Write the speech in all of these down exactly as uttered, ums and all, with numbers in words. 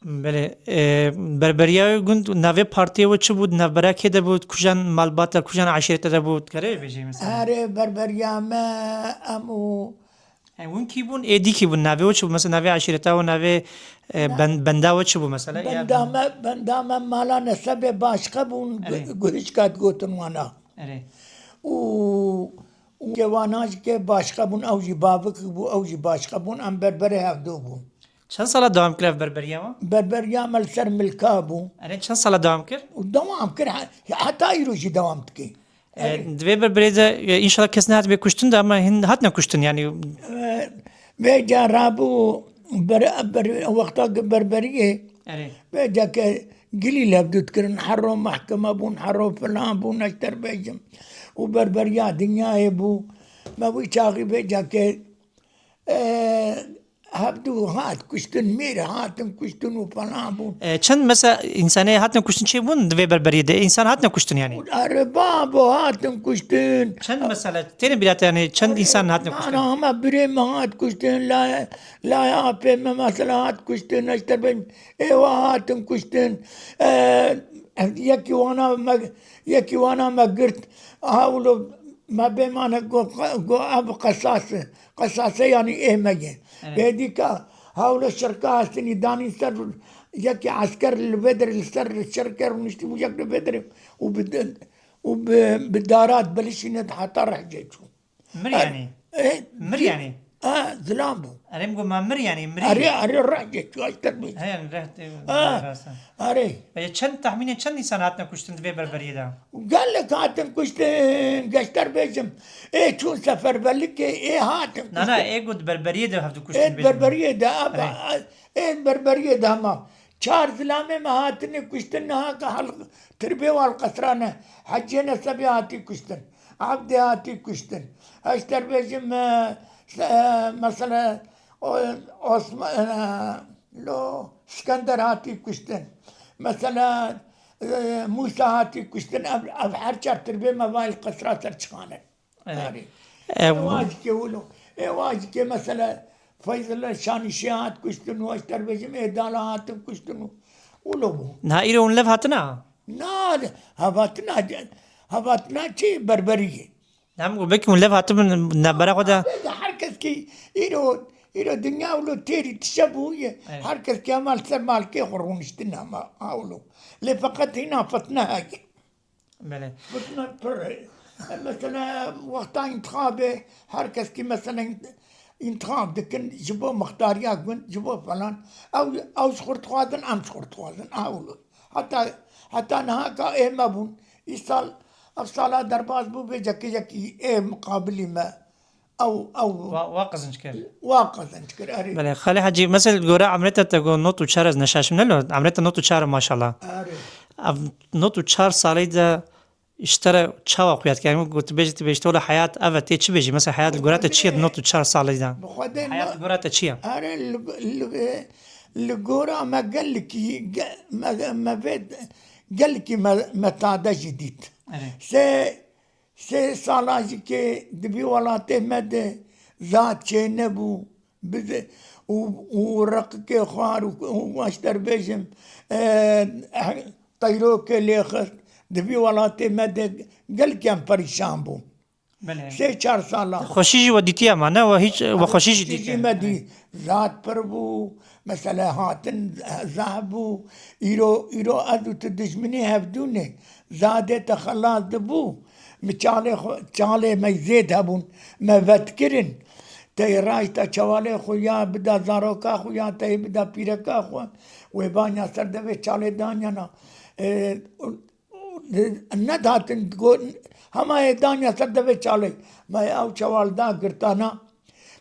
Belê. E, berberiya wê gund navê partiyê wê çi bû? Navbera kê de bû? Kujan malbata, kujan eşîrete de bû? Dikarî bêjî mesela? Erê, berberiya me em û E, hûn kî bûn? Êdî kî bûn? Navê wê çi bû? Mesela navê eşîreta wê, navê, e, Na- ben-, benda wê çi bû mesela? Ya Benda ben- me, benda me mala nesebê başqa bûn, gu-, Erê. Guhişka digotin wana. Erê. Û, û ke wana jî ke başqa bûn, ew jî bavik bû, ew jî başqa bûn, em berberê hevdu bûn. Çend sala dewam kir ev berberiya we? Berberiya me li ser milka bû. Erê, çend sala dewam kir? Û dewam kir, he-, heta îro jî dewam dike. E, Erê. Di vê berberê de, e, înşallah kes nehatibê kuştin de, ama hin hatine kuştin, yanî. E, vê cara bû ber-, ber-, wexta ki berberiyê, Erê. vê ca ke gilî levdût kirin, hero mehkeme bûn, hero filan bûn, neşter bêjim. Û berberiya dinyayê bû. Me wî çaxî vê ca ke, e, hevdû hat kuştin, mêr hatin kuştin û falan bûn. E, çend mesela însanê hatin kuştin çê bûn di vê berberiyê de? Însan hatin kuştin yanî? Erê babo hatin kuştin. Çend mesela? Têne bîra te yanî çend însan hatin kuştin? Ana, hema birê me hat kuştin, la, la apê me mesela hat kuştin, neşter ben êwa hatin kuştin. E, yekî wana me, yekî wana me girt. Hawlo me bê mane go, go ev qesas e. Qesase yanî ê me ye. Evet. Bê dîka hawlo şirka hestinî danî ser, yekî esker li vê derê li ser şirke rûniştî bû, yek li vê derê û bi, û bi, bi darat bilişîne heta rehcê çû. Mir yanî? E, Mir yanî? Ha, zilam bû. Erê, min got, ma mir yanî, mirî? Erê, erê, rehcê çû, eşter bê. He, yanî reh tê, Ha, rast e. erê. Peki çend, tahmînê çend însan hatine kuştin di vê berberiyê de? Gelek hatin kuştin, geşter bêjim. Ê çûn seferberlikê, ê hatin Na, na, kuştin. ê got berberiyê de hevdu kuştin Ê bêjim. berberiyê de, ama, Erê. ê berberiyê de hema. Çar zilamê me hatine kuştin, niha ke hal-, tirbê wal qesrane. Hecê Nesebî hatî kuştin. Ebdê hatî kuştin. Eşter bêjim, e, se-, e, mesela, o, Osman, e, lo, Skender hatî kuştin. Mesela, e, Musa hatî kuştin. Ev, ev her çar tirbê me vayl qesra ser çixane. Evet. Erê. E, Ê wajikê wilo. Ê wajikê mesela Feyzullah Şanişê hat kuştin, û eşter bêjim, ê Dala hatin kuştin û wilo bû. Niha îro hûn lev hatina? Na, hevatina, hevatina çi berberiyê? Dem ku belkî hûn lev hatibin navbera xwe de. Bêje her kes ki îro, îro dinya wilo têrî tişe bûye. Evet. Her kes ki hema li ser malkê xwe rûniştin hema, ha wilo. Lê feqet hîna fitne heye. Belê. Fitne pir e. Mesela wexta întixabê her kes ki mesela int-, întixab dikin ji bo mixtariya gund, ji bo falan. Ew, ew ji xwe dixwazin, em ji xwe dixwazin. Ew. Heta, heta niha ka ê me bûn. Îsal, ev sala derbas bû, vê cekê yekî ê muqabilî me. Ew, ew. Wa, wa qezenc kir. Wa qezenc kir, erê. Belê, Xalê Hecî, mesela li gora emrê te, te got not û çar, ez neşaşim, ne lo? Emrê te not û çar e, maşallah. Erê. Ev not û çar salî de ji te re çawa xuya dike? Yanî, got, tu bêjî, tu bêjî, tu wele heyat ev e, tê çi bêjî? Mesela heyat li gora te çi ye di not û çar salî de? Bi Xwedê Heyat me-, li gora te çi ye? Erê, li, li, li gora me gelekî, ge-, me, me vê gelekî me, me tade jî dît. Erê. Sê Sê sala jî ke di vî welatê me de zat çênebû, bi-, û, û reqikê xwar û, û, eşter bêjim, e, teyrokê lêxist, di vî welatê me de gelkî em perîşan bûn. Belê. Sê çar sala. Xweşî jî we dîtiye ma, ne? We hîç, we xweşî jî Xweşî dîtiye. jî me dî. Zat pir bû, mesele hatin zehf bû. Îro, îro ez û tu dijminî hevdû ne. Zadê te xelas dibû. Mi çalê xwe, çalê me zêd hebûn. Me vetkirin. Tey raşta çewalê xwe ya bida zaroka xwe ya tey bida pîreka xwe. Wê banya ser devê çalê danyana. E, Nedatin, got, hema ê danya ser devê çalê. Me ew çewal da girtana.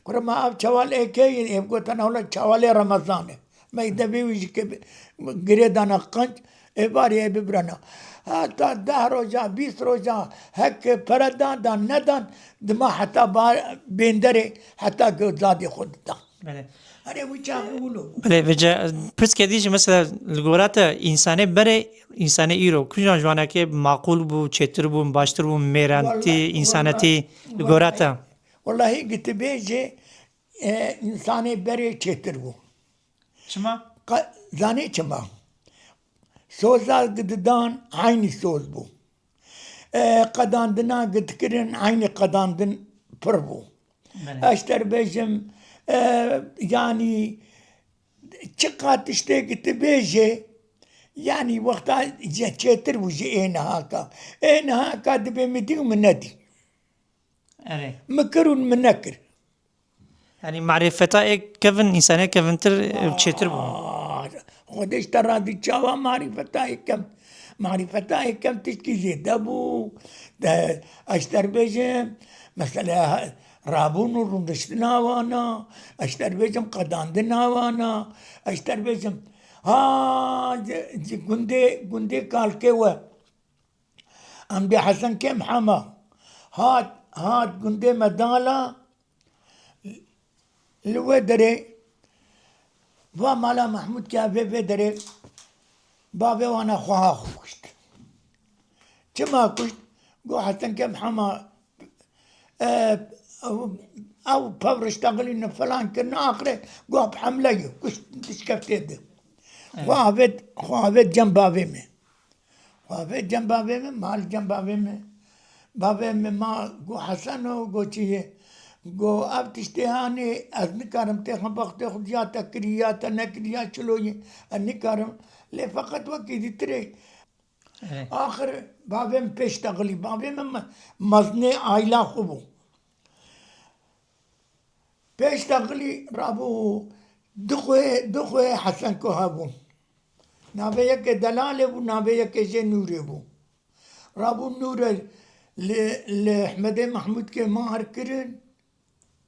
Kure me ev çewal ê kê ye? Ê gotana wele çewalê Remezan e. Me ê devê wî jî ke girê dana qenc, ê barê ê bibirana. Heta deh roja, bîst roja, heke pere dan, dan, nedan, dima heta ba-, bênderê, heta ku zadê xwe didan. Belê. Erê, wî çaxî wilo bû. Belê, vêca, pirseke dî jî mesela li gora te însanê berê, însanê îro, kîjan ji wanekê maqûl bû, çêtir bû, baştir bû, mêrantî, Wella-, însanetî wella-, li gora te? Wellahî, wellahî, gi tu bêjê, e, însanê berê çêtir bû. Çima? Qe-, zanê çima? Soza gididan eynî soz bû. E, qedandina gidikirin eynî qedandin pir bû. Belê. Ez te bêjim, e, yanî çiqa tiştê gitibêjê, yanî wexta ce-, çêtir bû ji ê nihaka. Ê nihaka dibê min dî û min nedî. Erê. Min kir û min nekir. Yanî marîfeta ê kevin, însanê kevintir, e, çêtir bû. Aa, Xwedê ji te razî, çawa marîfeta ê kevn? Marîfeta ê kevn tişkî zêde bû. De, ez te bêjim, mesela, rabûn û rûniştina wana, ez te bêjim, qedandina wana, ez te bêjim, ha, ji, ji gundê, gundê kalkê we. Em dê Hesen Kêm Hema hat, hat gundê me Dala, li wê derê va mala Mehmûd ke vê, vê derê bavê wana xweha xwe kuşt. Çima kuşt? Got Hesen Kêm Hema, e, ew, ew pev riştexilî ne, felan kirine, axirê got bi hemleyê kuşt, dişkeftê di. Evet. Xwe avêt, xwe avêt cem bavê me. Xwe avêt cem bavê min, ma li cem bavê min. Bavê min ma got, Heseno, got, çi ye? Got, ev tiştê hanê, ez nikarim têxim bextê xwe, ya te kirî, ya te nekirî, ya çilo ye, ez nikarim. Lê feqet wekî dîtirê. Evet. Axir bavê min pêş texilî, bavê min me-, mezinê aîla xwe bû. Pêş texilî rabû du xwê, du xwê Hesenko hebûn. Navê yekê Delalê bû, navê yekê jê Nûrê bû. Rabû Nûrê li, li Ehmedê Mehmûdkê mahir kirin.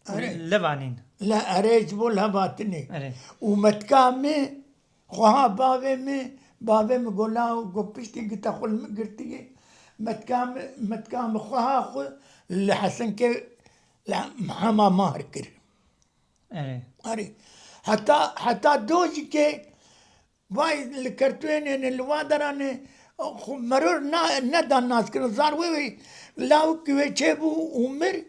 Erê. Levanîn. Le, erê, ji bo levatinê. Erê. Û metka min, xweha bavê min, bavê min got, law, got, piştî gita xwe li min girtiye. Metka min, metka min xweha xwe li Hesenkê, li Hema mahir kir. Erê. Erê. Heta, heta do jî ke vay li kertûyê ne, ne li wa dera ne, xwe meror na, nedan nas kirin. Zar wê wê lawikî wê çêbû û mir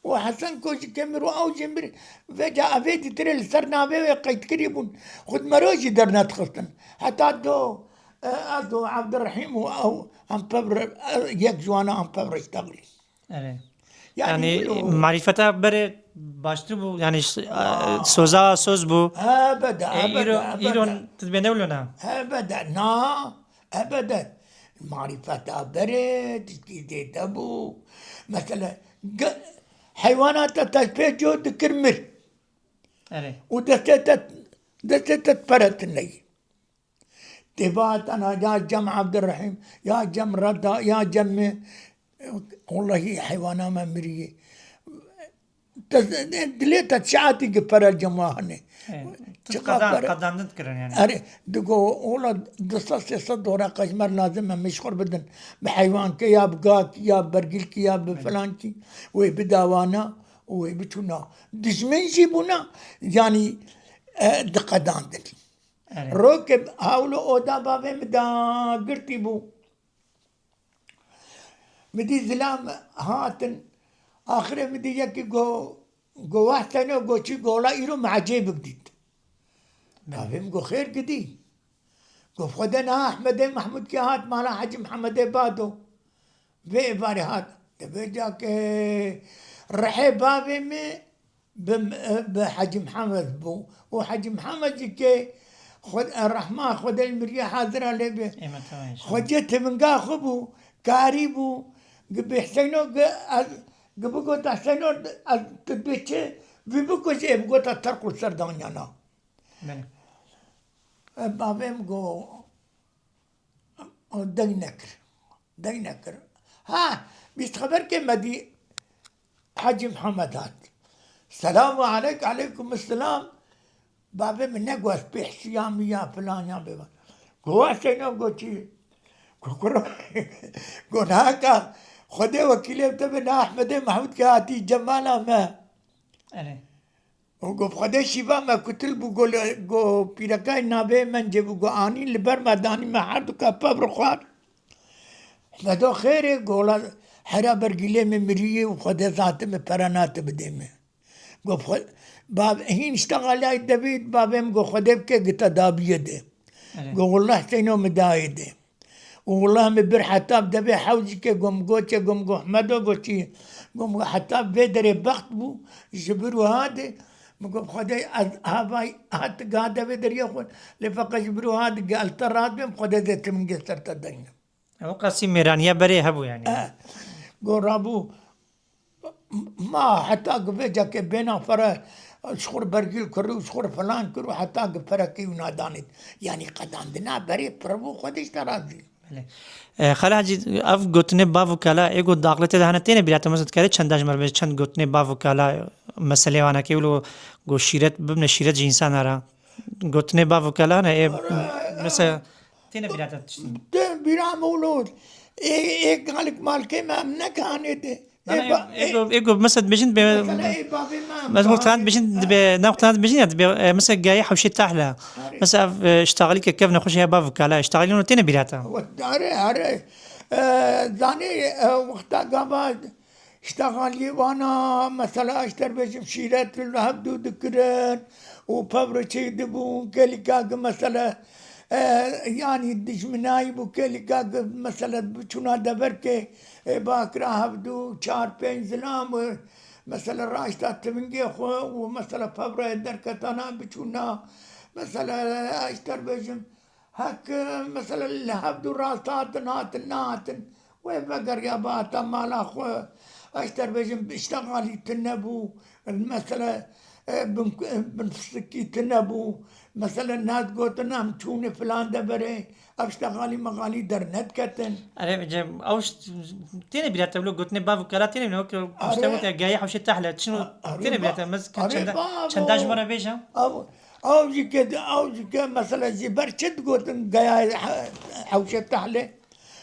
û Hesenko jî ke mir û ew jî mir. Vêca evê dîtirê li ser navê wê qeyd kirî bûn. Xwe di mero jî dernedixistin. Heta do, e, ez û Evdirehîm û ew em pev re-, e, yek ji wana em pev reştexilî. Erê. Yanî, yanî wilo. Marîfeta berê baştir bû, yanî ş-, e, soza soz bû. Ebede, e, ebede, îro, ebede. Îro tu dibêne wilo ne? Ebede, na, ebede. Marîfeta berê tişkî zêde bû. Mesela, ge-, heywanata te pê co dikir mir. Erê. Û destê te, destê te peretineyî. Têba tena ya cem Evdirehîm, ya cem Reda, ya cem me. Wellahî heywana me mirî. Te, dilê te çi atî ki pere cem wa hene. Evet. Çiqa qedan-, pere? Qedandin dikirin yani. Erê, digo, ola du sed sê sed dora qejmer lazim e, me ji xwe bidin. Bi heywankê ya bi gakî, ya bi bergîlkî, ya bi filankî. Wê bida wana, wê biçûna. Dijmin jî bûna, yanî, e, diqedandin. Erê. Rokê hawlo oda bavê min da girtî bû. Min dî zilam hatin. Axirê min dî yekî go, go wehseno, go çi, go la îro min ecêbik dît. Belê. Bavê min go xêr gidî. Go Xwedê niha Ehmedê Mehmûd ke hat mala Hecî Mihemedê Bado. Vê êvarê hat. Te vêca ke rihê bavê min bi, bi Hecî Mihemed bû. Û Hecî Mihemed jî ke xwe, rehma Xwedê li miriyê hazira lê be. Ême tamam inşallah. Xwecê tivinga xwe bû, karî bû. Gi bi Heseyno, gi ez, gi bigota Heseyno, ez tu dibê çi? Vî bikujê, bigota terq û ser danyana. Belê. E, bavê min go, O deng nekir. Deng nekir. Ha, bîst xeber ke me dî Hecî Mihemed hat. Selamu aleyk, aleykum selam. Bavê min ne got, ez pê hisiya min ya filan ya bêvan. Go, wa seyna go çi? Go, kuro. Go, naka, Xwedê wekîlê te be, na Ehmedê Mehmûd ke hatî cemala me. Erê. Û go, bi Xwedê şîva me kutil bû, go, li, go, pîrekay navê min cê bû, go, anî li ber me danî, me herduka pev rixwar. Me do xêrê, go, la hera bergîlê min miriyê û Xwedê zati min pera nati bidê min. Go, bi Xwe-, Bab, hîn îştexaliyayê devê, babê min got, Xwedê bike gita dabiyê de. Erê. Got, Wallah Hüseyno min dayê de. Û wallah min bir heta bi devê hewcî ke gom goçe, gom got Hmedo, got çi? Gom got heta vê derê bext bû, ji bir wiha de, min got Xwedê ez havay hat ga devê deriyê xwe, lê feqet ji bir wiha de gel te rat bêm, Xwedê dê timingê ser te deyne. Ew qasî mêraniya berê hebû yani. Eh, got rabû, Ma heta ku vê cakê bêna fere ji xwe bergîl kir û ji xwe filan kir û heta ku ferekî wina danît. Yanî qedandina berê pir bû, Xwedê ji te razî. Belê. E, Xalê Hecî, ev gotinê bav û kala, ê got daxilê tê de hene têne bîra te, mesela dikarê çenda ji me re bêje, çend gotinê bav û kala meselê wan heke, wilo got şîret, bibne şîret ji însana re. Gotinê bav û kala ne, ê, mesela têne bîra te tiştin. Te bîra me wilo, ê, ê kalik malkê me em nekanê de. Na, na, Ê ba-, ê, ê, ê go, ê go, mesela dibêjin dibe, mesela ê bavê me, mesela bavê wextan dibêjin dibe, ne wextan dibêjin ya dibe, e, mesela gayê hewşê tahle. Are. Mesela, e, iştaxilî ke kevne xweş ya bav kala, iştaxilî onu têne bîrata. Are, are. E, zanî, e, wexta gava iştaxalî wana, mesela, işter bêjim şîret li hevdû dikirin û pevre çê dibûn, kelîka ki mesela, e, yanî dijminayî bû, kelîka ki mesela biçûna deverkê, Ê, bakira hevdû çar pênc zilam, e, mesela raşta tivingê xwe û mesela pevrayê derketana biçûna, mesela, e, ji te re bêjim, hek, e, mesela li hevdû rast hatin, hatin, nehatin, wê vegeriya bihata mala xwe, ji te re bêjim, îştexalî tune bû, mesela, e, bin, e, bin fistikî tune bû, mesela, nedigotin em çûne filan deverê, Ev ştexalî mexalî dernediketin. Erê, cem, ew ş-, têne bîra te wilo gotinê bav û kala têne bîra, weke Are. Tiştê gotiye gayê hewşê tehle, çin û Are, têne bîra ba-, te, mez, Are, çenda, ba-, çenda ji bo. Me re bêje? Ew, ew jî ke, ew jî ke mesela jî ber çi digotin gayê he-, hewşê tehle?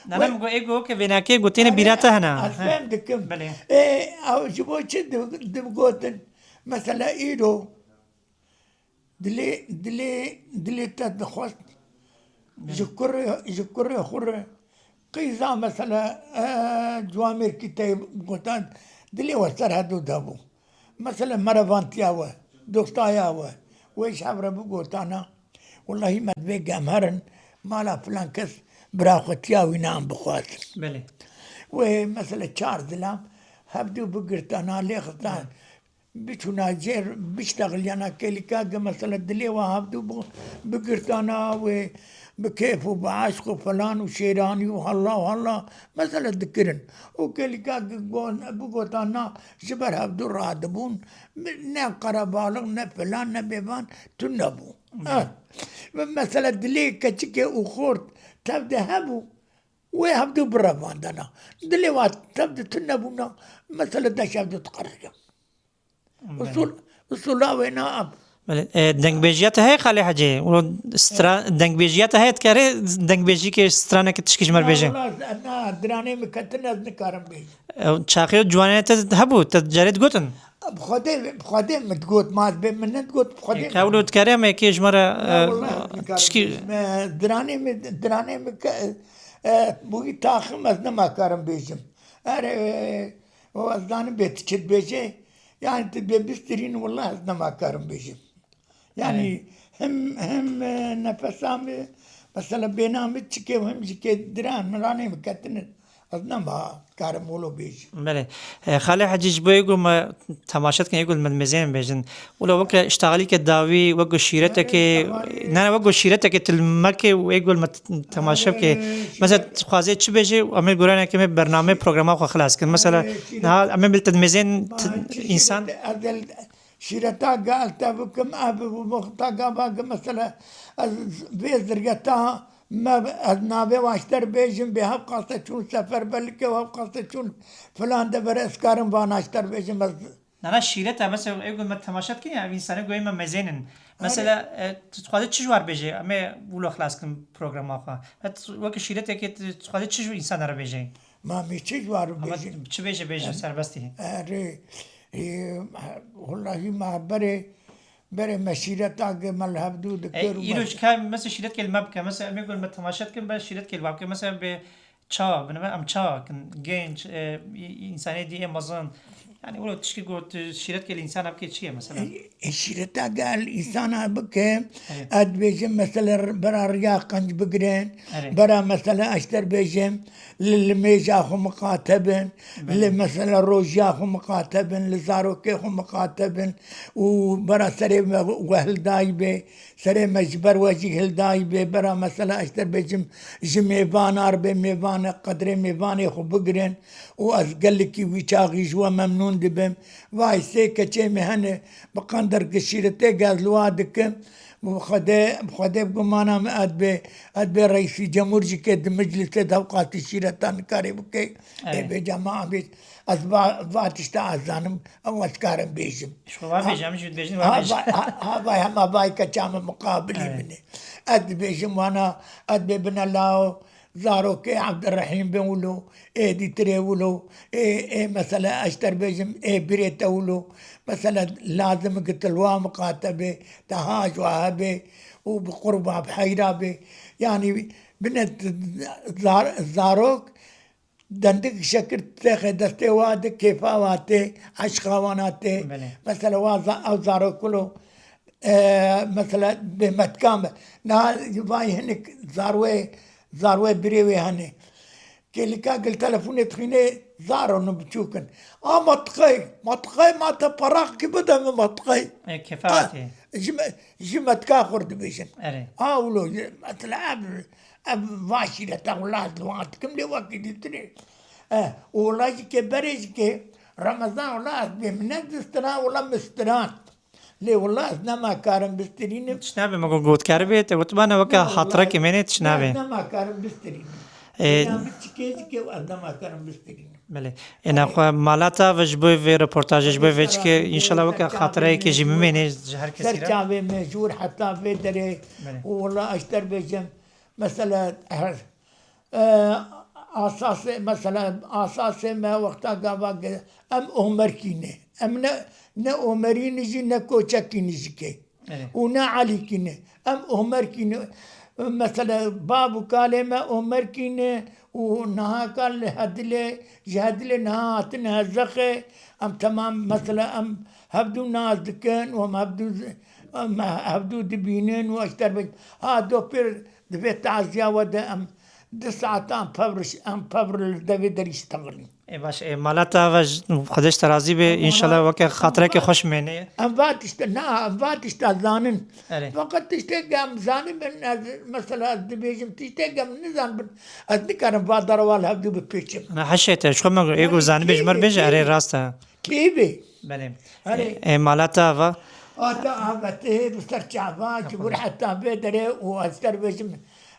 Nana We- min got, ê got ke vênakê got têne Are, bîra te hene. Ez He. Fem dikim. Belê. Ê, ew ji bo çi di-, digotin? Mesela îro, Dilê, dilê, dilê te dixwest ji kurê, ji kurê xwe re qîza mesela, e, ciwamêrkî te gotan, dilê we ser hedo de bû. Mesela merevantiya we, dostaya we, wê ji hev re bigotana, Wellahî me divê gem herin, mala filan kes bira xwe tiya wî nan bixwazin. Belê. Wê mesela çar zilam hevdû bigirtana, lê xistan. Belê. Biçûna jêr, biştexiliyana kêlîka ge, mesela dilê we hevdû bi-, bigirtana wê bi kêf û bi eşq û filan û şêranî û halla û halla, mesela dikirin. Û kêlîka ge gon-, bigotana ji ber hevdû radibûn, ne qerebalix, ne filan, ne bêvan, tune bû. Belê. Ha. Ve mesela dilê keçikê û xort tev de hebû, wê hevdû birevandana. Dilê wa tev de tune bûna, mesela deş hevdû diqeriya. Belê. Usul, usula wêna em. Belê. E, dengbêjiya te heye Xalê Hecê? Û stra-, dengbêjiya te heye dikarê dengbêjî ke straneke tişkî ji me re bêje? Na, wala, na, diranê min ketin ez nikarim bêjim. E, çaxê û ciwanê te hebû, te carê digotin? Bi Xwedê, bi Xwedê min digot, ma ez bê min nedigot, bi Xwedê E, min. Ka wilo dikarê em ê kê ji me re, Na, e, wala, ez nikarim tişkî bêjim. E, diranê min, diranê min ke, e, bûyî taxim ez nema karim bêjim. Erê, e, o ez zanim bê tu çi dibêjê. Yani tu bê bistîrîn, wela ez nema karim bêjim. Yani Evet. hem, hem, e, nefesa min, mesela bêna min çike û hem jî kê diran min ranê min ketine. Ez nema karim wilo bêjim. Belê. E, Xalê Hecî, ji bo ê ku me temaşe dikin, ê ku li me mêzên bêjin. Wilo weke iştaxilîke dawî, weke şîreteke, Evet, tamam. ne, ne, weke şîreteke tu li me ke û ê ku li me t-, temaşe bike. Evet, Mesela şîret- tu dixwazê çi bêjê, em ê goraneke me bername programa xwe xilas kin. Mesela Evet, şîret- niha em ê bil te mêzên Ma t-, çi însan. şîret-, ez el-, şîreta gel te bikim, ev bi wexta gava ki mesela ez vê zirgeta me ez navê wan ji te re bêjim, bê hevqaste çûn seferberlikê û hevqaste çûn filan dever ez karim vana ji te re bêjim ez. Nana şîret e, mesela ê ku me temaşe dikin ya, ev însanê ku ê me mêzên in. Mesela, e, tu dixwazî çi ji wan re bêjê? Em ê wilo xilas kin programa xwe. Weke şîretekê tu dixwazî çi ji însanan re bêjê? Ma em ê çi ji wan re Ama bêjin? Çi bêje bêje, serbest î. Erê, e, wellahî ma berê, berê me şîreta ge me li hevdû E, dikir û îro me ji ka, mesela şîretkê li me bike, mesela em ê ku me temaşe dikin, be şîretkê li me bike, mesela bê çawa, bineme em çawa kin, genç, e, î-, însanê dî ê mezin, Yani wilo tişkî got, şîret ke li însana bike çi ye mesela? E, şîreta gel însana bike, Evet. ez dibêjim mesela bera riya qenc bigirin, Evet. bera mesela ez ter bêjim, li, li mêja xwe miqate bin, li Belê. mesela rojiya xwe miqate bin, li zarokê xwe miqate bin û bera serê me we hildayî bê, serê me ji ber we jî hildayî bê, bera mesela ez ter bêjim ji mêvana re bê, mêvane qedrê mêvanê xwe bigirin û ez gelekî wî çaxî ji we memnûn dibim. Vay sê keçê me hene, bi qenderke şîretê gez li wa dikim. Bi Xwedê, bi Xwedê bi gumana me ez bê, ez bê reîsî cemûr jî ke di meclisê de ew qasî şîreta nikarê bike. Ê Evet. bêca ma bê, ez va, va tişta ez zanim, ew ez karim bêjim. Ji xwe va Ha, bêjim, ji dibêjin ha, va bêjim. va, ha, ha, va hema vay keça min muqabilî Evet. min e. Ez dibêjim wana, ez bê bine law, zarokê Evdirehîm bin wilo, ê dîtirê wilo, ê, ê mesela ez ter bêjim, ê birê te wilo. Mesela lazim e ki tu li wa miqate bê, te ha ji wa hebê û bi qurba, bi heyra bê. Yanî bine zar, zarok dendik şekir têxe destê wa de kêfa wa tê, eşqa wana tê. Belê. Mesela wa za, ew zarok wilo, e, mesela bê metka me. Niha vay hinek zarwê, zarwê birê wê hene. Kêlika gil telefonê dixîne zaro ne biçûk in. A matiqey, matiqey ma te peraq ki bide min matiqey. E, kefa A, tê. ji me, ji metka xwe re dibêjin. Erê. A wilo, mesela ev, ev va şîreta wila ez li wan dikim lê wekî dîtirê. E, û wila jî ke berê jî ke Remezan wila ez bê min ne distina wila min stiran. Lê wila ez nema karim bistirînim. Tişt nabe, me got, got keribê, te got bana weke Na, wila hatirekê me ne tişt ne, nabe. Nema karim bistirînim. E, Êna min çikê jî ke ez nema karim bistirînim. Belê. Êna xwe mala te ve ji bo vê reportajê, ji bo vê çikê, înşallah weke xatireyekê jî bimêne ji her kesî Ser re. çavê me jûr heta vê derê. Belê. Û wila ez ter bêjim, mesela, her, e, asasê, mesela, asasê me wexta gava ge-, em omerkî ne. Em ne, ne omerî ne jî ne koçekî ne jî ke. Evet. Û ne Elîkî ne. Em omerkî ne. Mesela, bav û kalê me omerkî ne û niha kal li Hedilê, ji Hedilê niha hatin Hezexê. Em temam, mesela, em hevdû nas dikin û em hevdû, em hevdû dibînin û eşter bin. Ha, do pir Di vê taziya we de em du saetan pevr, em pevr li devê derî şitexilin. Ê baş, ê mala te ve ji, Xwedê ji te razî be, înşallah weke xatireke xweş mêne. Em va tişta, na, em va tişta zanin. Erê. Feqet tiştê em zanibin, ez, mesela ez dibêjim, tiştê em nizanibin, ez nikarim va derewa li hevdû bipêçim. Na, heşê te, ji xwe me got, ê got zanibê ji me re bêje, erê rast e. Kê bê? Belê. Erê. Ê, ê, mala te ava? Ata ava tê bi ser çava, ji vir heta vê derê û ez ter bêjim,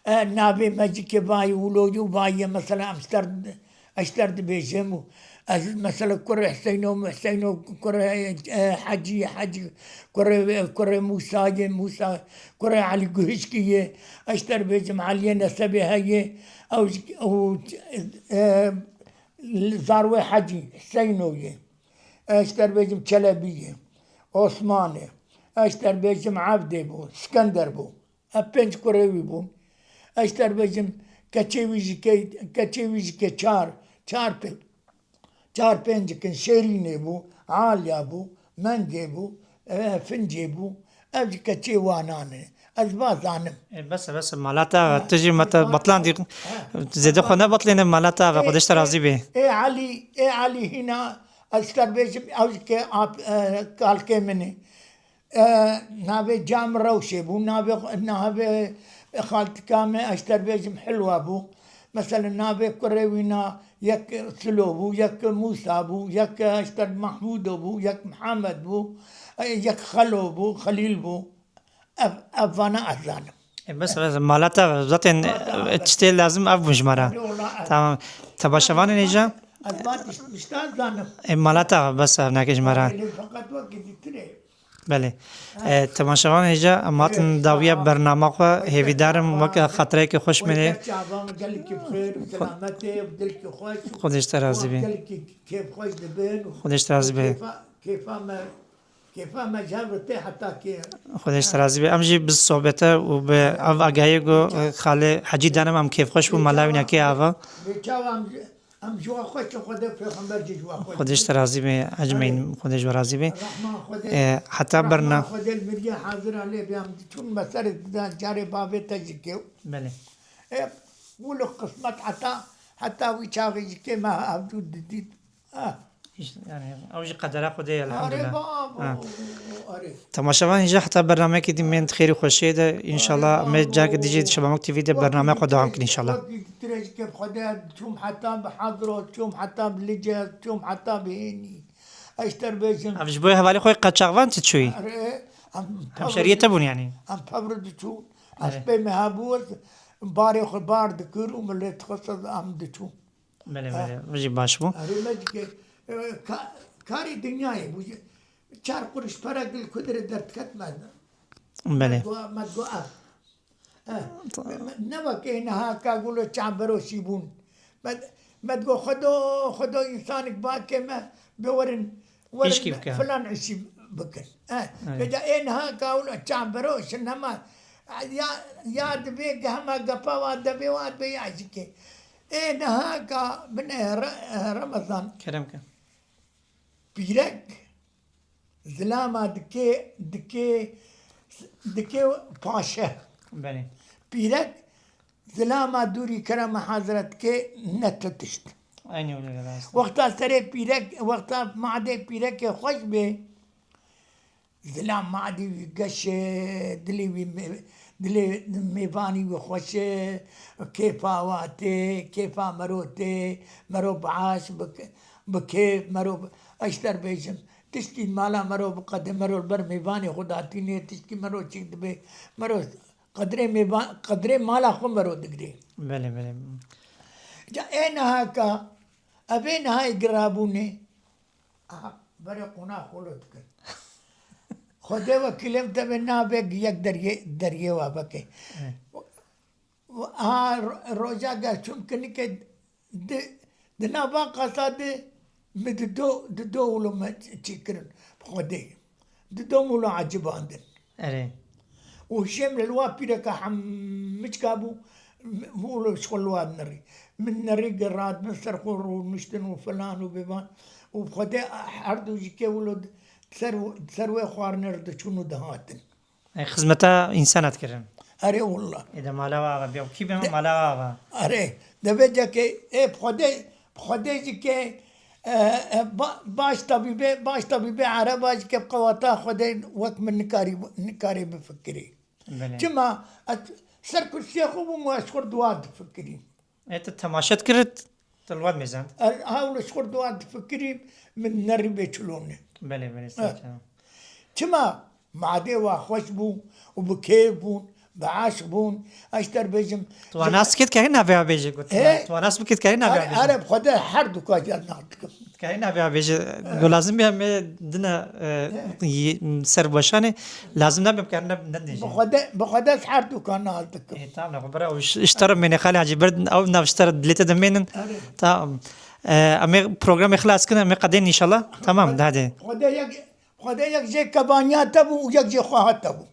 e, navê me jî ke vayî wilo yû vayî ye, mesela em ji ter, ez ji ter dibêjim û ez mesela kurê Huseyno, Huseyno kurê, e, Hecî, Hecî kurê, kurê Mûsa ye, Mûsa kurê Elî Guhişkî ye, ez ji ter bêjim Eliyê Nesebê heye, ew jî, û, e, Zarwê Hecî, Huseyno ye. Ez ji te re bêjim Çelebî ye. Osman e. Ez ji te re bêjim Evdê bû, Skender bû. Ev pênc kurê wî bûn. Ez ji te re bêjim keçê wî jî ke-, keçê wî jî ke çar, çar pê-, çar pênc dikin. Şêrînê bû, Aliya bû, Mengê bû, e, Fincê bû. Ev jî keçê wanan e. Ez va zanim. E, bes e, bes e, mala te ava. Tu jî me te batlandî. Zêde xwe nebatlêne mala te ava. Xwedê ji te razî bê. Ê Elî, ê Elî hîna ez ji te re bêjim, ew jî ke ap-, e, kalkê min e. E, navê Cam Rewşê bû, navê, navê xaltika me ez ji te re bêjim Hilwa bû. Mesela navê kurê wî na yek Silo bû, yek Mûsa bû, yek ji te re Mahmûdo bû, yek Mihemed bû, e, yek Xelo bû, Xelîl bû. Ev, ev vana ez zanim. E, bes, bes, mala te, zaten, e, tiştê lazim ev bû ji me re. Erê, wala ez. Tamam. Temaşevanên hêja? Ez van tişt-, tişta zanim. E, mala te, bes, ev nake ji me re. Erê, lê feqet wekî dîtirê. Belê. E, temaşevanên hêja, em hatin dawiya bernama xwe, hêvîdarim weke xatireyeke xweş mîne. Weke çavan, gelekî bi xêr û selametê û dilkî xweş. Xwedê ji te razî be. Gelekî kêfxweş dibin û Xwedê ji te razî be. Kêfa, kêfa me Kêfa me ji hev re tê heta kê. Xwedê ji te razî be. Em jî bi sohbete û bi ev agahiyê ku, e, xalê Hecî danim em kêfxweş bûn, mala wî nake ava. Bê çawa em, Em ji we xweş in, Xwedê pêxember jî ji we xweş. Xwedê ji te razî be, ecmeîn, Xwedê ji we razî be. Rehma Xwedê, E, heta rehma berna- Xwedê li miriyê hazira lê be, em diçûn me serê dida carê bavê te jî kêw. Belê. E, wilo qismet heta, heta wî çaxê jî kê me hevdû didît. Ah. Îş-, yani, ew jî qedera Xwedê ye, Arê elhamdulillah. babo, Ha. arê. Temaşevan hêja heta bernameyekî din bên xêr û xweşiyê de, înşallah, Arê me babo. careke dî jî Şebamok T V de Wek bername xwe dewam kin, înşallah. Wek Tirêjikê bi Xwedê diçûm heta bi Hadro, diçûm heta bi Lice, diçûm heta bi Hênî. Ez ji te re bêjim. Ev ji bo hevalê xwe qaçaxvan çi çûyî? Erê, em Hemşeriyê te bûn yani? Em pevr diçûn. Erê. Espê me hebû, barê xwe bar dikir û milê dixist em diçûn. Belê, Ha. belê. Ev jî baş bû. Erê, me dike, e, ka-, karê dinyayê bû. Çar quruş pere gil kudirê derdiket me. Belê. Me digo, me digo ev. Eh, Ta- me, me, ne weke niha ka gulo çavberoşî bûn. Me, me digo, "Xwedo, Xwedo, însanik bake me, bi werin, werin Îşkî bike. filan işî bikin." Eh, Evet. vêca ê niha ka gulo çavberoş in hema, ya, ya divê ge-, hema gepa wa devê wa be ya jike. Ê niha ka bin e Re-, e Remezan. Kerem ke. Pîrek zilama dikê, dikê, dikê paşe. Belê. Pîrek zilama dûrî kerema hazret dikê ne tu tişt. Eynî wilo ye, rast e. Wexta serê pîrek, wexta madê pîrekê xweş bê, zilam madê wî geş e, dilê wî me-, dilê mêvanî wî xweş e, kêfa wa tê, kêfa mero tê, mero bi aş, bi, bi kêf, mero bi, ez ji te re bêjim, tiştî mala mero bi qedê mero li ber mêvanê xwe datînê, tiştî mero çêk dibe, mero qedrê mêvan, qedrê mala xwe mero digirê. Belê, belê. Ca ê niha ka, ev ê niha yê girabûnê, aha, berê qûna xwe lo dikin. Xwedê wekîlê min tevê nabê yek deriyê, deriyê wa veke. Evet. A ro-, roja gel çûm kinike di, di nava qasa de mi dido, dido wilo me çî kirin. Xwedê. Dido wilo ecibandin. Erê. Û hişê min li wa pîreka hemiçka bû, wilo ji xwe li wa nerî. Min nerî girat, min ser xwe rûniştin û filan û bêvan. Û Xwedê her du jî kê wilo ser, ser wê xwarinê re diçûn û dihatin. Ê, xizmeta însana dikirin. Erê willa. Ê de mala wa ava, biya kî bê De- mala wa ava. Erê, devê cekê, ê, bi Xwedê, bi Xwedê jî ke, e, e, ba-, baş tabîbê, baş tabîbê ereba jî ke bi qewata Xwedê wek min nikarî, nikarê bifikirî. Belê. Çima ez ser kursiyê xwe bûm û ez xwe dua difikirî. Ê, tu temaşe dikir, tu li wan mêzand. Er, ha, wilo ji xwe dua difikirî, min nerî bê çilonê. Belê, belê, Evet. serçe. Çima? Madê wa xweş bû û bi kêf bûn, bi aşq bûn. Ez ji te re bêjim. Tu wan nas bikit, kerî navê wa bêje, got. Ê? Tu wan nas bikit, kerî navê wa Are, bêje. are, bi Xwedê her du ka jî ez nas dikim. Kerî navê wa bêje. Got lazim bî em ê dine, e, Ê. yi-, ser weşanê. Lazim nabe em kerî ne, ne dêje. Bi Xwedê, bi Xwedê ez her du ka nas dikim. Ê, tamam, ne, xwe bira, ew ji, ji te re mêne Xalê Hecî, bir ew nav ji te re dilê te de mênin. Are. Tamam. E, em ê programê xilas kin, em ê qedên înşallah. Tamam, de hadi. Xwedê yek, Xwedê yek jê kebaniya te bû û yek jê xweha te bû.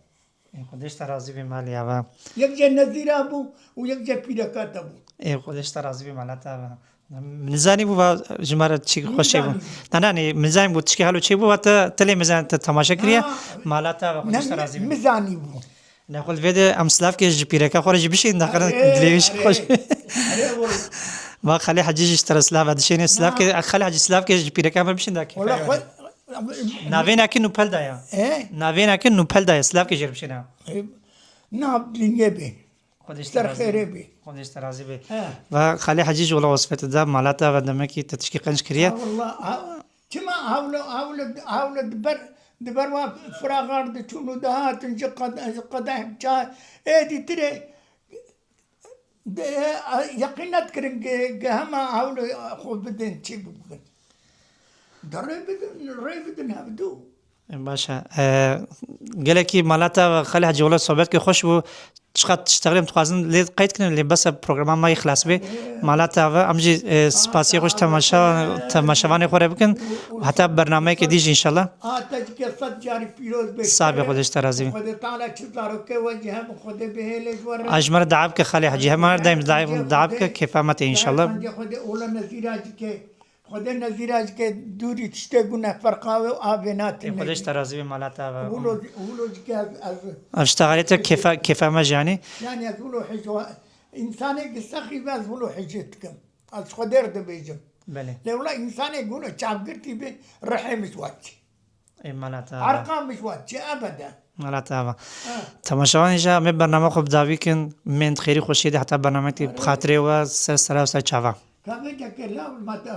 Ê, Xwedê ji te razî bê malê ava. Yek jê nezîra bû û yek jê pîreka te bû. Ê, Xwedê ji te razî bê mala te ava. Min zanî bû va ji me re çi xweşê bû. Nizanî. Na, na, ne, min zanî bû tişkî halo çê bû, va te, te lê min zanî te temaşe kiriye. Ha. Mala te ava, Xwedê ji te razî bê. Min zanî bû. Ne, xwe li vê de em silav ke ji pîreka xwe re jî bişîn, daxire Erê, dilê wî jî erê. xweş. Erê, wilo. Va Xalê Hecî jî ji te re silav dişêne, silav ke, Na. Xalê Hecî silav ke ji pîreka me bişîn da ke. Wala xwe Navê nake nûpel daya. He? Navê nake nûpel daya, silav ke jêr bişêne. E, na dinyê bê. Xwedê ji te Ser razî xêrê bê. bê. Xwedê ji te razî bê. He. Va Xalê Hecî jî wela wesfê te da, mala te ava demekî te tişkî qenc kiriye. Ha, wala, ha, çima hawlo, hawlo, hawlo di ber, di ber wa firaxar diçûn û dihatin ji qed-, ji qedeh çay. Ê dîtirê, De, e, yeqîn nedikirin ge, ge hema hewle xwe bidin, çi bikin. De rê bidin, rê bidin hevdu. Baş e. E, gelekî mala te Xalê Hecî, wela sohbetke xweş bû. Çiqas tiştexlê em dixwazin lê qeyd kirin, lê bes e programa me yê xilas bê. Mala te ava, em jî, e, spasiyê xwe ji temaşa-, temaşevanê xwe re bikin û heta bernameyeke dî jî înşallah. A te jî ke sed carî pîroz be. Sabê Xwedê ji te razî be. Xwedê Teala çi zarokê we jî hebin, Xwedê bihêle ji we re. A ji me re dua bike xalê Hecî, hema her daim dua, dua bike, kêfa me tê înşallah. Xwedê, Xwedê ola nezîra jî ke, Xwedê nezîra jî ke dûrî tiştê gune ferqa we û avê natin. Ê, Xwedê ji te razî be, mala te ava. Wilo jî, wilo jî ke ez, ez Ev ji te xalê te kêfa, kêfa me jî yanî. Yanî ez wilo hicwa, însanê ki sexî be ez wilo hicê dikim. Ez ji Xwedê re dibêjim. Belê. Lê wela însanê gune çavgirtî be, rihê min ji we çi. Ê, mala te ava. Erqa min ji we çi ebede. Mala te ava. Ha. Temaşevanê jî em ê bername xwe bi dawî kin, mên di xêrî xweşiyê de heta bernameyekê bi xatirê we ser sera û ser çava. Kavêkeke law ma te